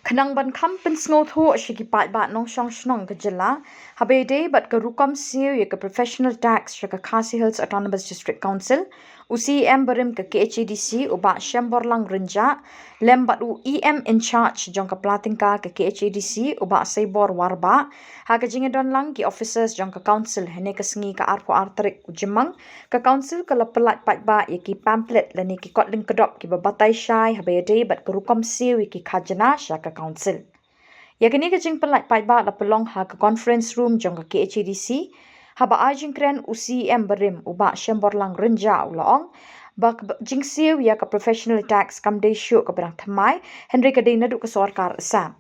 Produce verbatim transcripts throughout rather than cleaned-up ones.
Khnang ban kham pynsngewthuh sha ki paidbah nongshong shnong ka jylla, haba ïadei bad ka rukom siew ïa ka professional tax sha ka Khasi Hills Autonomous District Council, u C E M barim ka K H A D C u Bah Shemborlang Rynjah, lem bad u E M in charge jong ka pla tyngka ka K H A D C u Bah Seibor Warbah, ha ka jingïadon lang ki officers jong ka council hynne ka sngi ka arphew ar tarik u Jymmang, ka council ka la pyllait paidbah ïa ki pamphlet lane ki kot lyngkdop kiba batai shai haba ïadei bad ka rukom siew ïa ki khajna sha ka council. Ïa kane ka jingpyllait paidbah la pynlong ha ka conference room jong ka K H A D C, haba ai jingkren u C E M barim u Bah Shemborlang Rynjah u la ong ba ka ba-, jingsiew ïa ka professional tax kam dei shuh kaba dang thymmai, hynrei ka dei naduh ka sorkar sap.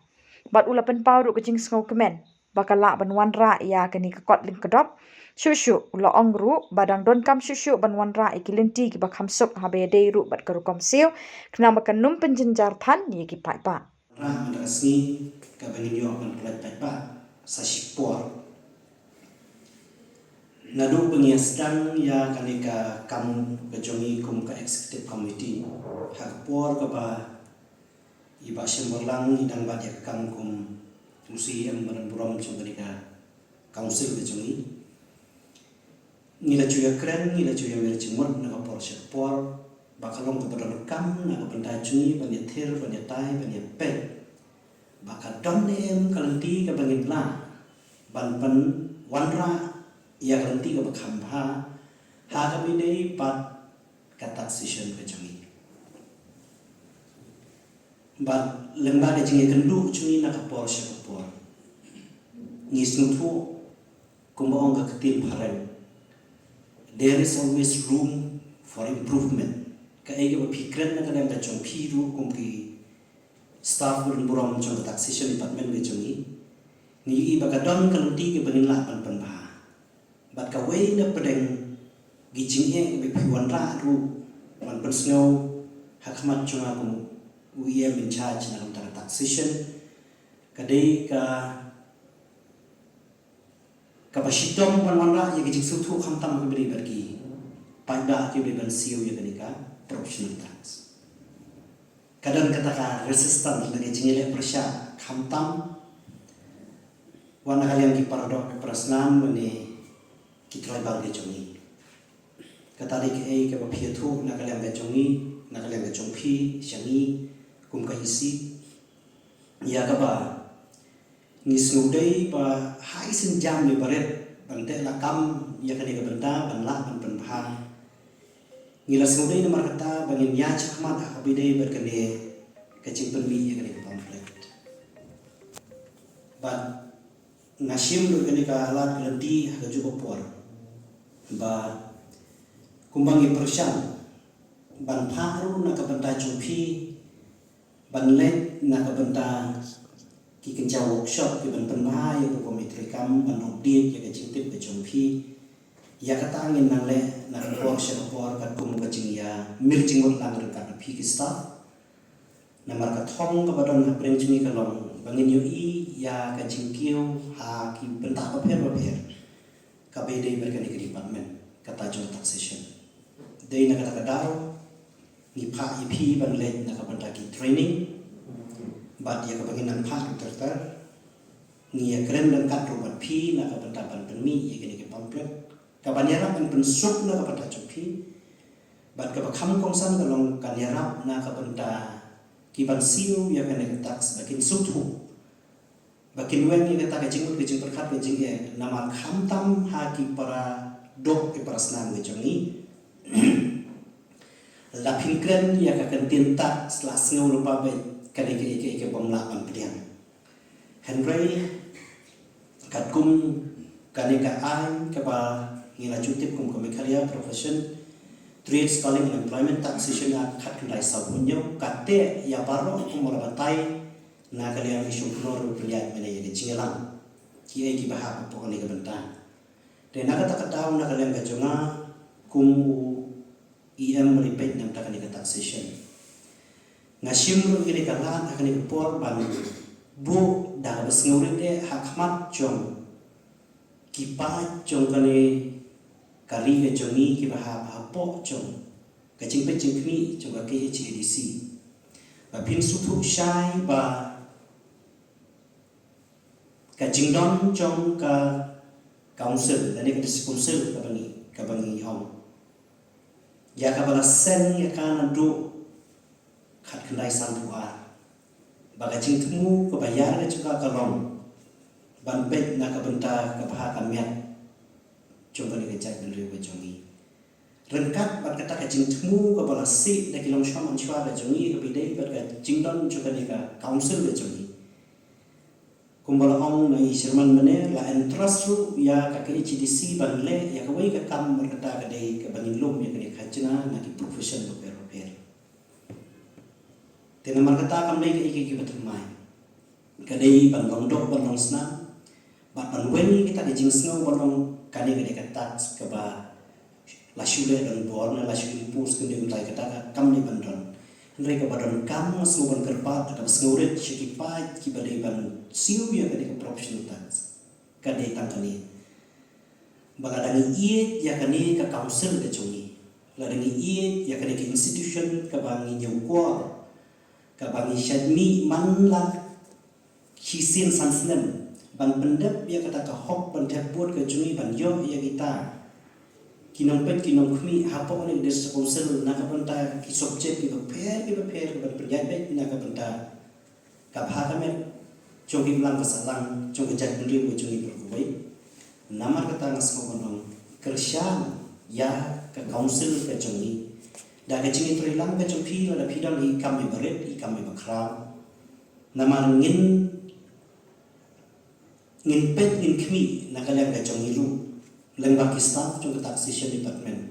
Bad u la pynpaw ruh ka jingsngewkmen ba ka lah ban wanrah ïa kane ka kot lyngkdop. Shuh shuh u la ong ruh ba dang donkam shuh shuh ban wanrah ïa ki lynti kiba kham suk haba ïadei ruh bad ka rukom siew, khnang ba kan ym pynjynjar than ïa ki paidbah. Rah mynta ka sngi kaba ngin ïoh ban pyllait paidbah sa shipor. Naduh ba ngi ïa sdang ïa kane ka kam ka jong ngi kum ka executive committee, ha ka por kaba i Bah Shemborlang i dang bat ïa ka kam kum u C E M barim burom jong kane ka council ka jong ngi. Ngi la ju ïa kren, ngi la ju ïa mer jingmut na ka por sha ka por, ba ka long kaba donkam na ka bynta jong ngi ban ïa thir, ban ïa tai, ban ïa peit ba ka don ne em ka lynti kaba ngin lah ban pynwanrah ïa ka lynti kaba kham bha ha kaba ïadei bad ka taxation ka jong ngi. Bad lyngba ka jingïakynduh jong ngi na ka por sha ka por, ngi sngewthuh kumba ong ka ktien phareng, there is always room for improvement. Kaei kaba phi kren na ka liang ka jong phi ruh kum ki staff barim burom jong ka taxation department ka jong ngi, ngi ïohi ba ka don ka lynti kaba ngin lah ban pynbha. Bad kawei na pdeng ki jingeh kiba phi wanrah ruh ban pynsngew ha khmat jong nga kum u E M in charge na ka bynta ka taxation, ka dei ka kaba shitom ban wanrah ïa ka jingsngewthuh khamtam kaba dei bad ki paidbah kiba dei ban siew ïa kane ka professional tax. Ka don kata ka resistance lane ka jingïaleh pyrshah khamtam wat na ka liang ki paradoh ki parasnam lane ki tribal ki jong ngi. Kata dei kaei kaba phi ïathuh na ka liang ka jong ngi, na ka liang ka jong phi sha ngi kum ka E C, ïa kaba ngi sngewdei ba ha i sienjam iba rit ban teh lakam ïa kane ka bynta ban lah ban pynbha. Ngi la sngewdei namar kata ba ngin ïaid shakhmat ha kaba ïadei bad kane ka jingpynmih ïa kane ka pamphlet. Bad nga shim ruh kane ka lad ka lynti ha kajuh ka por ba kumba ngi pyrshang ban phah ruh na ka bynta jong phi ban leit na ka bynta ki kynja workshop ki ban pynbha ïa ka rukom ïatreikam ban update ïa ka jingtip ka jong phi. Ïa kata ngin nang leh na ka por sha ka por katkum ka jingïamir jingmut lang ryngkat bad phi ki staff. Namar ka thong kaba don hapdeng jong ngi ka long ba ngin ïohi ïa ka jingkiew ha ki bynta bapher bapher kaba ïadei bad kane ka department, kata jong taxation. Dei na kata ka daw ngi phah ïa phi ban leit na ka bynta ki training bad ïa kaba ngin nang phah ruh ter ter ngi ïakren ryngkat ruh bad phi na ka bynta ban pynmih ïa kine ki pamphlet kaban ïarap ban pynsuk na ka bynta jong phi. Bad kaba kham kongsan ka long kan ïarap na ka bynta ki ban siew ïa kane ka tax ba kin sngewthuh, ba kin weng ïa kata ka jingmut ka jingpyrkhat ka jingeh namar khamtam ha ki para doh ki para snam ka jong ngi la phin kren ïa ka kyntien tax la sngew lypa beit kane kaei kaei ka bym lah ban pdiang. Hynrei katkum kane ka aiñ kaba ngi la ju tip kum ka Meghalaya Profession, Trades, Calling and Employment Taxation Act khatkhyndai sawphew hynñiew, ka teh ïa baroh kum ba la batai na ka liang ki shongknor ba pynïaid mynne ïa ka jingïalang kiei kiba hap hapoh kane ka bynta. Te na kata ka daw na ka liang ka jong nga kum u E M ba la peit na ka bynta kane ka taxation, nga shim ruh kane ka lad ha kane ka por ban buh da kaba sngewrit eh ha khmat jong ki paid jong kane ka ri ka jong ngi kiba hap hapoh jong ka jingpeit jingkhmih jong ka K H A D C ba phin sngewthuh shai ba Ka jingdon jong ka council, lane ka district council kaba ngi, kaba ngi hong, ïa kaba la seng ïa ka naduh khatkhyndai sanphew ar, ba ka jingthmu kaba ïar ka jong ka ka long ban peit na ka bynta ka bha ka miat jong kane ka jaitbynriew ka jong ngi. Ryngkat bad kata ka jingthmu kaba la sih da ki longshong mynshuwa ka jong ngi, kaba ïadei bad ka jingdon jong kane ka council ka jong ngi, kumba la ong na i chairman mynne, la entrust ruh ïa ka K H A D C ban leh ïa kawei ka kam, bad kata ka dei kaba ngin lum ïa kane ka khajna na ki profession bapher bapher. Te namar kata kam dei kaei kaei kaba thymmai, ka dei ban long doh ban long snam, bad ban weng ïa kita ki jingsngew ban ong kane ka dei ka tax kaba la shu leh donbor ne la shu impose, kane kam dei kata ka kam dei ban don. Hynrei kaba donkam nga sngew ban kyrpad, kaba sngewrit sha ki paid kiba dei ban siew ïa kane ka professional tax, ka dei tang kane, ba lada ngi ïeit ïa kane ka council ka jong ngi, lada ngi ïeit ïa kane ka institution kaba ngi ñiewkor, kaba ngi shait mih man la shisien san snem ban pyndep ïa kata ka hok ban thep vote ka jong ngi, ban ïoh ïa kita ki nongpeit ki nongkhmih hapoh kane ka district council na ka bynta ki subject kiba pher kiba pher, ban pynïaid beit na ka bynta ka bha ka miat jong ki imlang ka sahlang jong ka jaitbynriew ka jong ngi baroh kawei. Namar kata nga sngew ban ong, kyrshan ïa ka council ka jong ngi da ka jingïatreilang ka jong phi, lada phi don i kam iba rit, i kam iba khraw. Namar ngin, ngin peit ngin khmih na ka liang ka jong ngi ruh, lyngba ki staff jong ka taxation department,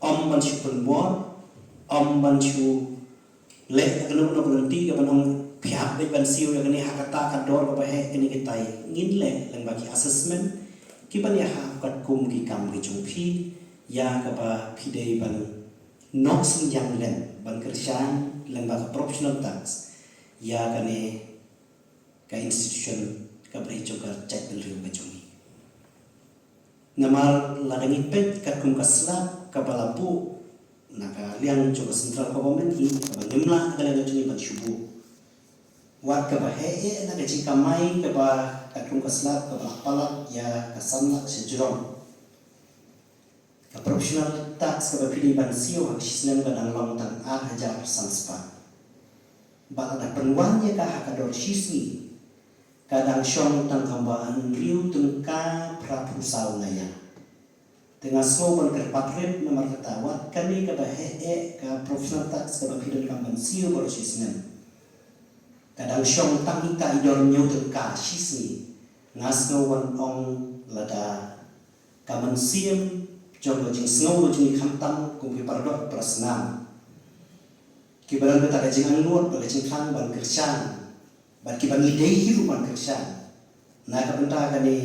ym ban shu pynbor, ym ban shu leh kano kano ka lynti kaban ong phi hap beit ban siew ïa kane ha kata ka dor kaba heh kane katai. Ngin leh lyngba ki assessment kiban ïahap katkum ki kam ki jong phi, ïa kaba phi dei ban noh synñiang lem ban kyrshan lyngba ka professional tax ïa kane ka institution kaba dei jong ka jaitbynriew ka jong ngi. Namar lada ngi peit katkum ka slap kaba la buh na ka liang jong ka central government, hi kaba ngim lah na ka liang ka jong ngi ban shu buh. Wat kaba heh eh na ka jingkamai kaba katkum ka slap kaba la palat ïa ka san lak shajrong, ka professional tax kaba phi dei ban siew ha ka shisnem ka dang long tang ar hajar san spah. Bad lada pynwan ïa ka ha ka dor shisngi, ka dang shong tang kumba hynriew tyngka phraphew saw na ïa. Te nga sngew ban kyrpad rit namar kata, wat kane kaba heh eh ka professional tax kaba phi donkam ban siew baroh shisnem, ka dang shong tang ita i dor hynñiew tyngka shisngi. Nga sngew ban ong lada ka mynsiem jong ka jingsngew ka jong ngi khamtam kum ki paradoh parasnam kiba don kata ka jingangnud bad ka jingthrang ban kyrshan, bad kiba ngi dei hi ruh ban kyrshan na ka bynta kane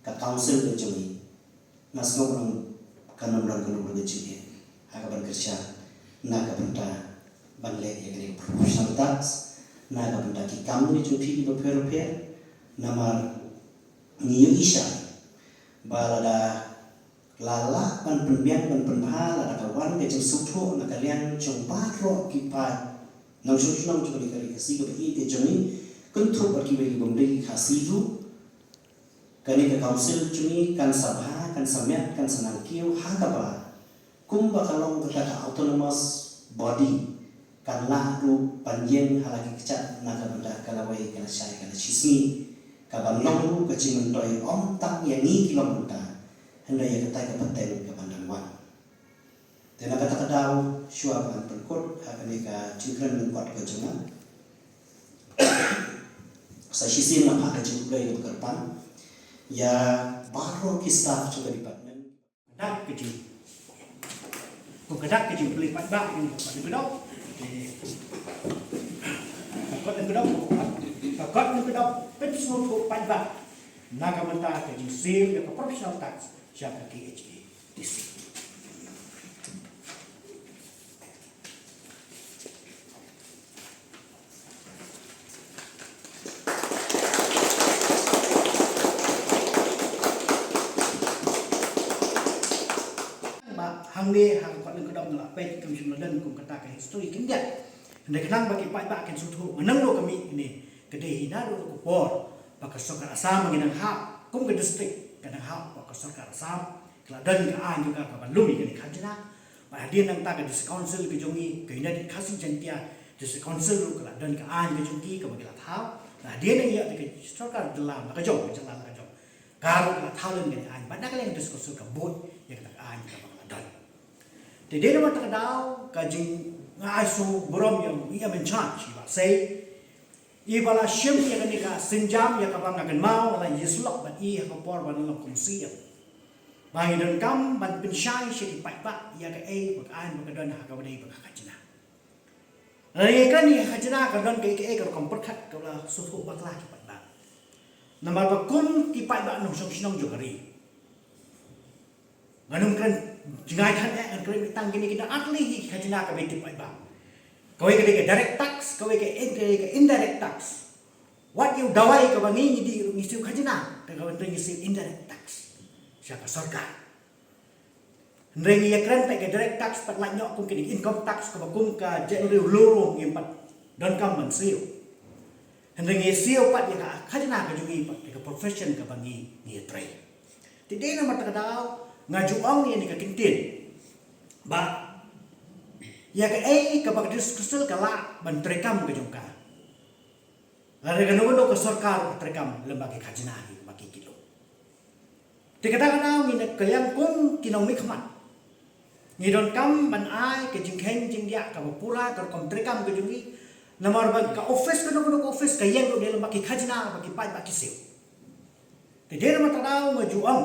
ka council ka jong ngi, nga sngew ban ong kan ym don kano kano ka jingeh ha ka ban kyrshan na ka bynta ban leh ïa kane ka professional tax na ka bynta ki kam ki jong phi kiba pher pher. Namar ngi ïohi shai ba lada la lah ban pynbiang ban pynbha, lada ka wan ka jingsngewthuh na ka liang jong baroh ki paid nongshong shnong jong kane ka ri Khasi kaba ïeit ka jong ngi, kynthup bad kiwei ki bym dei ki Khasi ruh, kane ka council jong ngi kan sa bha, kan sa miat, kan sa nang kiew ha kaba kumba ka long kata ka autonomous body, kan lah ruh ban ïeng ha la ki kjat na ka bynta ka lawei, ka lashai, ka lashisngi, kaban long ruh ka jingmyntoi ym tang ïa ngi ki long mynta, hynrei ïa kata ka pateng kaban dang wan. Te na kata ka daw, shuwa ban pynkut ha kane ka jingkren lyngkot ka jong nga, sa shisien nga phah ka jingkhublei kaba kyrpang ïa baroh ki staff jong ka department. Dak ka jing. Kum ka dak ka jingplie paidbah, ka kot lyngkdong. Ka kot lyngkdong, ka kot lyngkdong pynsngewthuh paidbah na ka bynta ka jingsiew ïa ka professional tax sha ka K H A D C. Ba hangne ha ka kot lyngkdong la peit kam shym la don kum kata ka history khyndiat. Hynrei khnang ba ki paidbah kin sngewthuh, nga nang ruh ka mih kane ka dei hi naduh ka por ba ka sorkar Assam ba ngi dang hap kum ka district ka dang hap ba ka sorkar Assam ka la don ka aiñ jong ka kaba lum ïa kane ka khajna. Bad hadien nangta ka District Council ka jong ngi ka United Khasi Jaintia District Council ruh ka la don ka aiñ ka jong ki kaba ki la thaw. Bad hadien nang ïa ka sorkar jylla la ka jong ka jylla la ka jong ka ruh ka la thaw lem kane ka aiñ bad na ka liang District Council ka bud ïa kata ka aiñ kaba ka la don. Te dei namar kata ka daw ka jing nga ai sngewburom ïa u E M in charge i Bah Sei i ba la shim ïa kane ka sienjam ïa kaba nga kynmaw nga la ïasyllok bad i ha ka por ba nga long kum C E M. Ba ngi donkam ban pynshai sha ki paidbah ïa kaei ba ka aiñ ba ka don ha kaba dei ba ka khajna. Lada ïa kane ka khajna ka don kaei kaei ka rukom pyrkhat ka la sngewthuh bakla ki paidbah. Namar ba kum ki paidbah nongshong shnong jong ka ri ngan ym kren jngai than eh ngan kren tang kine kine ar tylli hi ki khajna kaba ïa ki paidbah. Kawei ka dei ka direct tax, kawei ka in- ka dei ka indirect tax. Wat ïa u dawai kaba ngi ngi dih ruh ngi siew khajna, ka kaba ngi siew indirect tax sha ka sorkar. Hynrei ngi ïa kren pat ka direct tax pat lait noh kum kine income tax kaba kum ka jaitbynriew lurung ngim pat donkam ban siew. Hynrei ngi siew pat ïa ka khajna ka jong ngi pat ïa ka profession kaba ngi ngi ïa trei. Te dei namar kata ka daw nga ju ong ïa kane ka kyntien ba ïa kaei kaba ka District Council ka lah ban treikam ka jong ka. Lada kano kano ka sorkar ka treikam lem bad ki khajna hi ba ki kit lum. Te kata ka daw ngi na ka liang kum ki nongmihkhmat ngi donkam ban ai ka jingkheiñ jingdiah kaba pura ka rukom treikam ka jong ngi. Namar ba ka office kano kano ka office ka ïeng ruh dei lem bad ki khajna ba ki paidbah ki siew. Te dei namar kata ka daw nga ju ong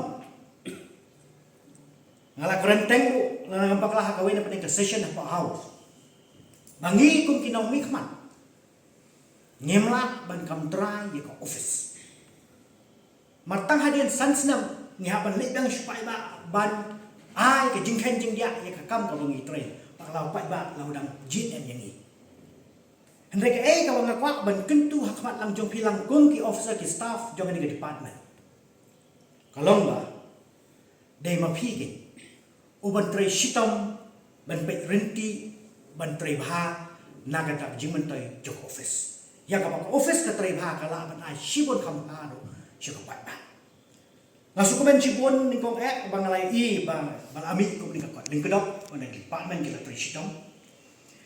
nga la kren teng ruh nga la ngam bakla ha kawei na pdeng ka session hapoh House ba ngi kum ki nongmihkhmat ngim lah ban kam trai ïa ka office. Mar tang hadien san snem ngi hap ban leit biang sha paidbah ban ai ka jingkheiñ jingdiah ïa ka kam kaba ngi trei. Bakla u paidbah la u dang jied em ïa ngi. Hynrei kaei kaba nga kwah ban kyntu ha khmat lang jong phi lang kum ki officer ki staff jong kane ka department ka long ba dei ma phi keiñ u ban trei shitom ban peit rynti ban trei bha na kata ka jingmyntoi jong ka office. Ïa kaba ka office ka trei bha ka lah ban ai shibun kham bha ruh sha ka paidbah. Nga sngewkmen shibun nyngkong eh ba nga la ïohi ba ba la mih kum kane ka kot lyngkdop ba na ka department ki la trei shitom.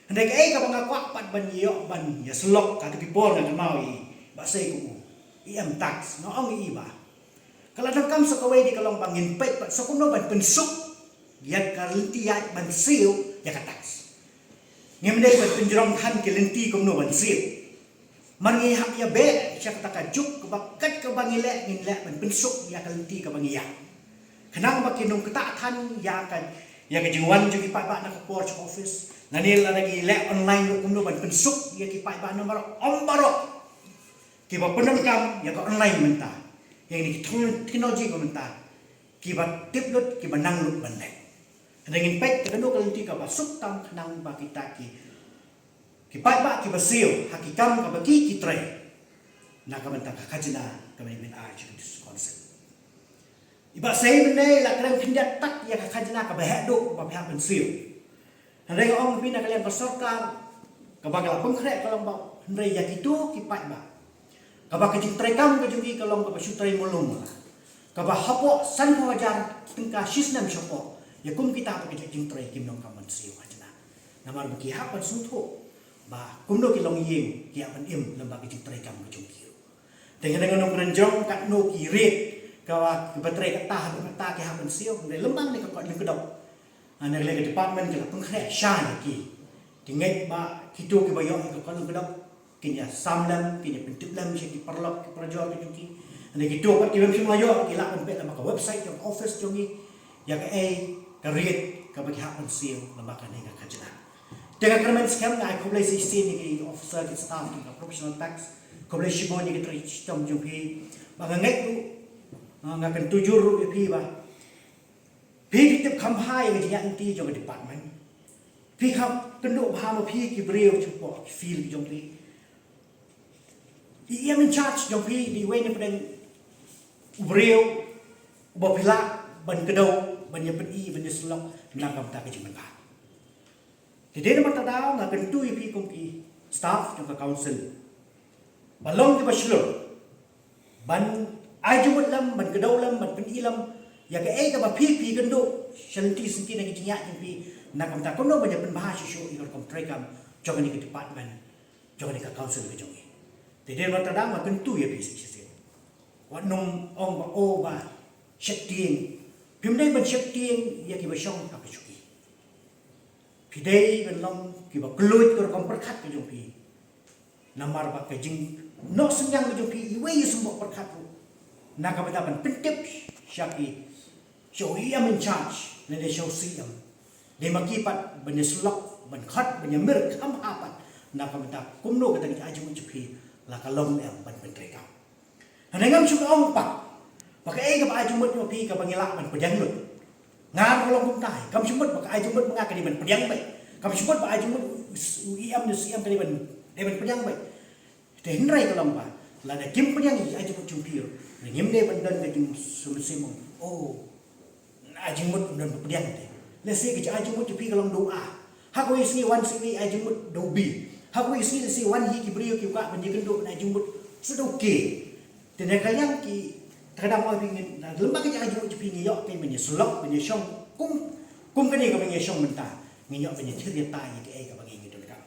Hynrei kaei kaba nga kwah pat ban ïoh ban ïasyllok katto ki por nga kynmaw ïa i Bah Sei kum u E M tax nga ong ïa i ba ka la donkam sa kawei de ka long ba ngin peit pat sa kumno ban pynsuk ïa ka lynti ïaid ban siew ïa ka tax. Ngim dei ban pynjrong than ki lynti kumno ban siew. Mar ngi hap ïa beh sha kata ka juk kaba kat kaba ngi leh ngin leh ban pynsuk ïa ka lynti kaba ngi ïaid. Khnang ba kin ym ktah than ïa ka ïa ka jingwan jong ki paidbah na ka por jong ka office. Lane lada ngi leh online ruh kumno ban pynsuk ïa ki paidbah namar ym baroh kiba pyndonkam ïa ka online mynta. Ïa kine ki technology ka mynta kiba tip lut kiba nang lut ban leh. Hynrei ngin peit kano ka lynti kaba suk tam khnang ba kita ki ki paidbah kiba siew ha ki kam kaba ki ki trei na ka bynta ka khajna kaba ngi ai sha ka District Council. I Bah Sei mynne la kren khyndiat tak ïa ka khajna kaba heh duh ba phi hap ban siew. Hynrei nga ong phi na ka liang ka sorkar kaba ka la pynkhreh ka long ba hynrei ïa kito ki paidbah kaba ka jingtrei kam ka jong ki ka long kaba shu trei mlung la kaba hapoh sanphew hajar tyngka shisnem shapoh ïa kum kita ba ka jingtrei kim donkam ban siew khajna. Namar ba ki hap ban sngewthuh ba kumno ki longïing ki hap ban im lem bad ka jingtrei kam ka jong ki. Te nga dang ngan ong kren jong katno ki rate kaba kiba trei kata haduh kata ki hap ban siew hynrei lem bad ne ka kot lyngkdop. Hynrei ka department ka la pynkhreh shai ïa ki. Ki ngeit ba kito kiba ïoh ïa ka kot lyngkdop kin ïa sam lem kin ïa pyntip lem sha ki paralok ki parajor ki jong ki. Hynrei kito pat kiba ym shym la ïoh ki lah ban peit lem ha ka website jong office jong ngi ïa kaei ka rate kaba ki hap ban siew lem bad kane ka khajna. Te nga kyrmen skhem nga ai khublei shisien ïa ki officer ki staff jong ka professional tax. Khublei shibun ïa ki trei shitom jong phi. Ba nga ngeit ruh nga kyntu jur ruh ïa phi ba phi phi tip kham bha ïa ka jingïaid lynti jong ka department. Phi kham kynduh bha ma phi ki briew shapoh ki field jong phi. I em in charge jong phi dei wei na pdeng u briew uba phi lah ban kdew ban ïa pyni ban ïa syllok na ka bynta ka jingmynta. Te dei namar kata nga kyntu ïa phi kum ki staff jong ka council ba long kiba shlur Ban ai jingmut lem, ban kdew lem, ban pyni lem ïa kaei kaba phi phi kynduh sha lynti syngkien na ki jingïaid jong phi, na ka bynta kumno ban ïa pynbha shuh shuh ïa ka rukom treikam jong kane ka department, jong kane ka council ka jong ngi. Te dei ban tang ba kyntu ïa phi shisien. Wat nym ong ba, oh, ba sheptieng. Phim dei ban sheptieng ïa kiba shong ha ka shuki. Phi dei ban long kiba kylluid ka rukom pyrkhat ka jong phi. Namar ba ka jingnoh synñiang ka jong phi iwei i symboh pyrkhat ruh, na ka bynta ban pyntip sha ki, sha u E M in charge lane sha u C M. Dei ma ki pat ban ïa syllok, ban khot, ban ïa mir kham ha pat, na ka bynta kumno kata ka jingai jingmut jong phi la ka long em ban pyntreikam. Hynrei ngam shu ong pat ba kaei kaba ai jingmut ïa phi kaba ngi lah ban pdiang lut. Nga ruh long kumta, kam shu mut ba ka ai jingmut ma nga ka dei ban pdiang beit. Kam shu mut ba ai jingmut u E M ne C M ka dei ban, dei ban pdiang beit. Te hynrei ka long ba lada kim pdiang ïa ki ai jingmut jong phi ruh, ngim dei ban don ka jingsngewsih, oh, ai jingmut ym don ba pdiang te. Lehse ka jingai jingmut jong phi ka long da u A. Ha kawei ka sngi wan C M ai jingmut da u B. Ha kawei ka sngi lehse wan hi ki briew ki kwah ban ïakynduh ban ai jingmut sa da u K. Te na ka liang kita ka dang ong phi, ngi, na lem bad ka jingai jingmut jong phi ngi ïoh kein ban ïa syllok, ban ïa shong kum, kum kane kaba ngi ïa shong mynta. Ngi ïoh ban ïa thied ïa tai ïa kaei kaba ngi ngi donkam.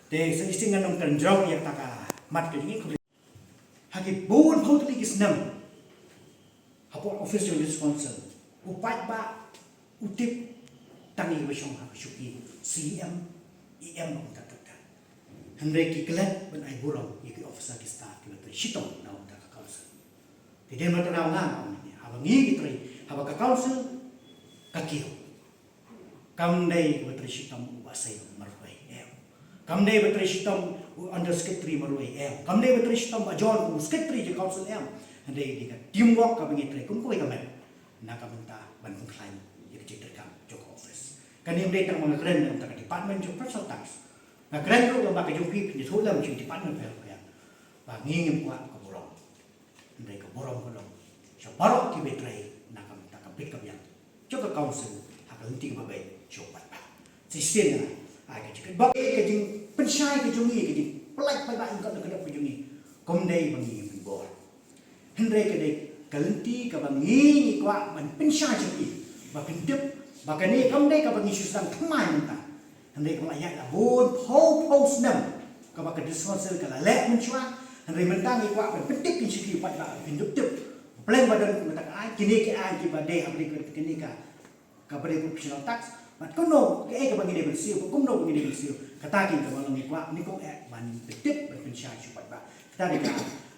Te sa shisien ngan ym kren jrong ïa kata ka mat ka jong ngi. Ha ki bun phew tylli ki snem hapoh office jong District Council, u paidbah u tip tang ïa kiba shong ha ka shuki, C M, E M, bad kumta kumta. Hynrei ki klet ban ai burom ïa ki officer ki staff kiba trei shitom na ka bynta ka council. Te dei ma tang nga nga ong ne, haba ngi ngi trei, haba ka council ka kiew, kam dei ba trei shitom u Bah Seiñ marwei, em. Kam dei ba trei shitom u Under Secretary marwei, em. Kam dei ba trei shitom Bah John u Secretary jong council, em. Hynrei dei ka teamwork kaba ngi trei kum kawei ka met na ka bynta ban pynkhlaiñ ïa ka jingtrei kam jong ka office. Kane ym dei tang ba nga kren na ka bynta ka department jong professional tax. Nga kren ruh lem bad ka jong phi, phin ïathuh lem sha ki department pher pher ba ngi ngim kwah ka burom. Hynrei ka burom ka long sha baroh kiba trei na ka bynta ka bit ka biang jong ka council ha ka lynti kaba beit sha u paidbah. Shisien nga ai ka jingkyrpad, ka jingpynshai ka jong ngi, ka jingpyllait paidbah ïa ka dei ka dei ka jong ngi. Kum dei ba ngi ngim bor. Hynrei ka dei ka lynti kaba ngi ngi kwah ban pynshai sha phi ba phin tip ba kane kam dei kaba ngi shu sdang thymmai mynta. Hynrei kaba la ïaid la bun phew phew snem kaba ka District Council ka la leh mynshuwa. Hynrei mynta ngi kwah ban pyntip ïa phi paidbah ba phin dup tip. Pleng ba don kumta ka aiñ, kine ki aiñ kiba dei ha bynta kane ka, kaba dei professional tax. Bad kumno kaei kaba ngi dei ban siew, kumno ba ngi dei ban siew. Kata ki kaba long ngi kwah nyngkong eh ban pyntip ban pynshai sha paidbah. Kata dei ka,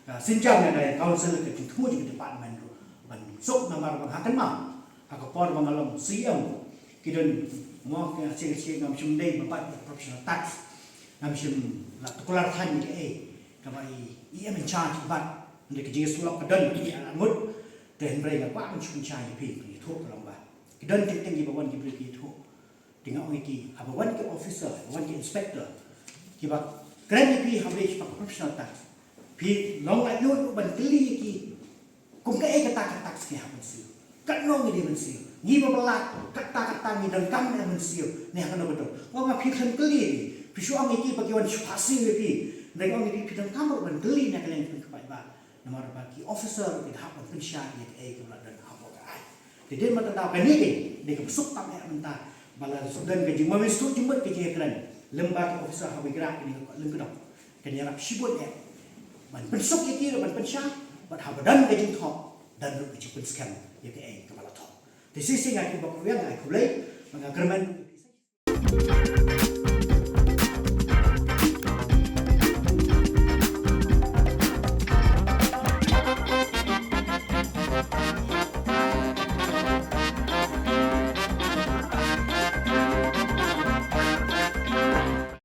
ka sienjam na ka council, ka jingthmu jong ka department ruh ban suk namar ba nga kynmaw ha ka por ba nga long C M, ki don mo ki, nga siew siew ngam shym dei ba pat professional tax, ngam shym la tuklar than ïa kaei kaba i E M in charge i bat. Hynrei ka jingïasyllok ka don, ki la ngut. Te hynrei nga kwah ban shu pynshai ïa phi, ka jingïathuh ka long ba ki don teng teng kiba wan ki briew ki ïathuh. Te nga ong ïa ki, haba wan ki officer, haba wan ki inspector, kiba kren ïa phi haba dei shaphang professional tax, phi long laitluid ruh ban kylli ïa ki kum kaei kata ka tax ngi hap ban siew, katno ngi dei ban siew, ngi ba palat katta katta ngi donkam ban siew ne ha kano ka dor. Ong ma phi khlem kylli ïa ki, phi shu ong ïa ki ba ki wan shu phah siew ïa phi. Hynrei ong ïa phi, phi donkam ruh ban kylli na ka liang jong ka paidbah. Namar ba ki officer ki hap ban pynshai ïa kaei kaba la don hapoh ka aiñ. Te dei ma tang kane, dei kaba suk tam eh mynta ba la don ka jingmawei suk jingmut ka jingïakren lem bad ki officer haba ïakren kane ka lyngkdong. Kan ïarap shibun eh ban pynsuk ïa ki, ban pynshai, bad haba don ka jingthoh, don ruh ka jingpynskhem ïa kaei kaba la thoh. Te shisien nga kyrpad ïa nga, khublei, ba nga kyrmen.